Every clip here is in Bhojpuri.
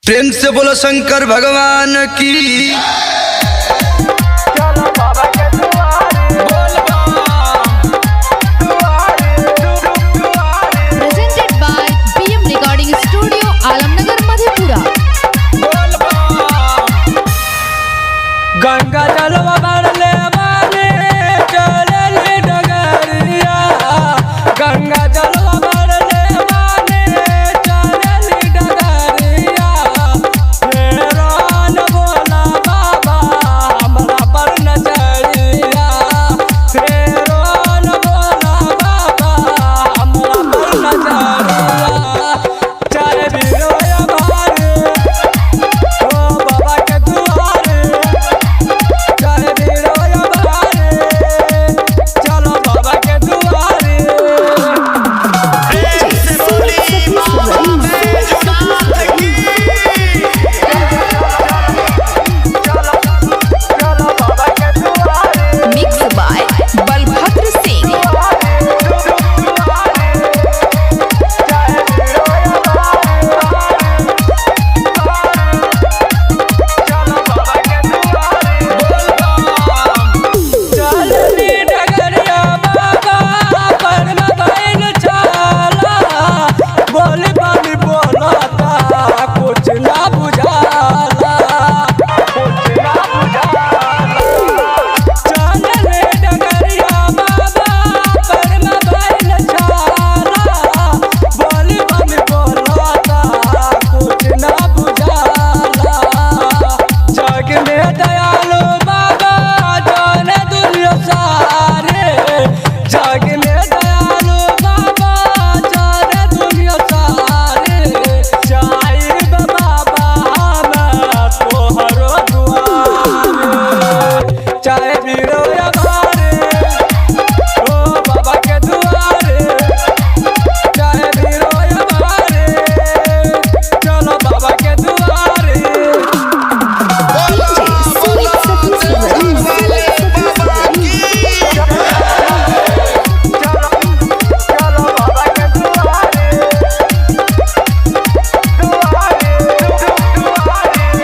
प्रेम से बोलो शंकर भगवान की। चलो बाबा के दुआरे बोल बम। दुआरे दुआरे Presented by PM Recording Studio, Alamnagar, Madhepura. बोल बम। गंगा जलवा भरले माने चलल डगरिया। गंगा जलवा भरले माने चलल डगरिया। फेरान बोला बाबा हमरा पर नजरिया। फेरान बोला बाबा हमरा पर नजरिया। चाहे बिरोया भारे ओ बाबा के दुआरे। चाहे बिरोया भारे चलो बाबा के दुआरे। प्रेम से बोली बाबा बैजनाथ की। चलो बाबा के दुआरे। Mixed by Balbhadra Singh. दुआरे दुआरे। चाहे बिरोया भारे चलो बाबा के दुआरे। बोल बम। चलनी डगरिया बाबा पर भइल छाला। बोली बानी बोलता कुछ ना बुझाला। कुछ ना बुझाला। चलनी डगरिया बाबा पर भइल छाला। बोली बानी बोलता कुछ ना बुझाला। जग में दयालु बाबा जाने दुनिया सारे। जग में दयालु बाबा जाने दुनिया सारे। जाइब बाबा हम तोहरो दुआरे। चाहे बिरोया भारे ओ बाबा के दुआरे। चाहे बिरोया भारे चलो बाबा के दुआरे। बोलो बोलो देवघर वाले बाबा की। चलो बाबा के दुआरे दुआरे दुआरे।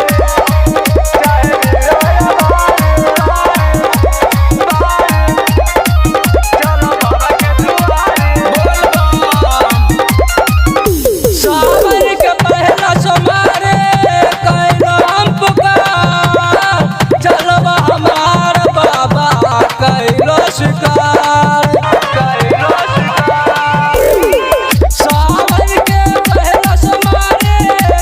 चाहे बिरोया भारे चलो बाबा के दुआरे। बोल बम। सावन के पहला सोमारे कैलो हम पुकार। चलबा हमार बाबा कैलो शिकार। कैलो शिकार। सावन के पहला सोमारे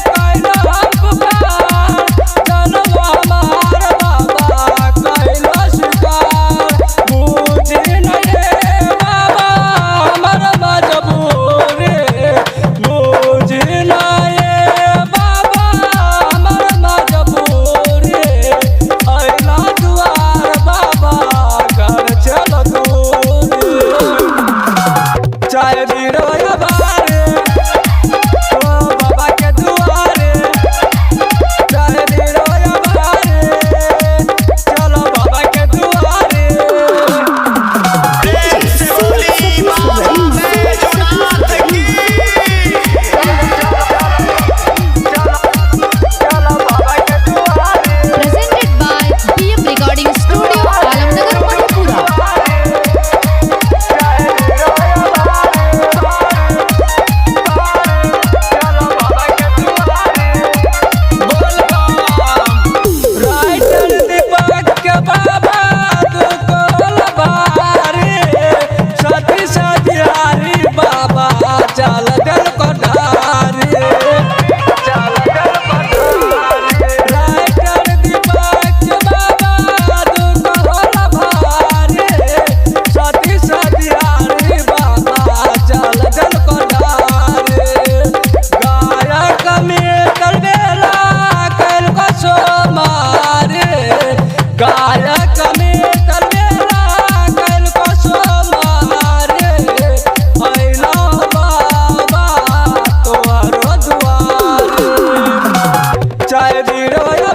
कैलो हम पुकार। चलबा हमार बाबा कैलो शिकार। बूझी नहीं रे बाबा हमर मजबूरी। बूझी नहीं रे बाबा हमर मजबूरी। अइला दुआर बाबा घर चल दूरी। चाहे बिरोया बारे ओ बाबा के दुआरे। चाहे बिरोया बारे चलो बाबा के दुआरे। प्रेम से बोली बाबा बैजनाथ की। चलो बाबा के दुआरे। Presented by PM Recording Studio, Alamnagar, Madhepura. चाहे बिरोया बारे चलो बाबा के दुआरे। बोल बम। राइटर दीपक के बाबा दुकोल बारे। सती सतिहारी बाबा चल दिल कोठारी। चल दिल कोठारी। राइटर दीपक के बाबा दुकोल भारी। सती सतिहारी बाबा चल दिल कोठारी। गायक मित्र बेला कैल को सोमारे। गायक मित्र बेला कैल को सोमारे। अइला बाबा तोहरो दुआरे। चाहे बिरोया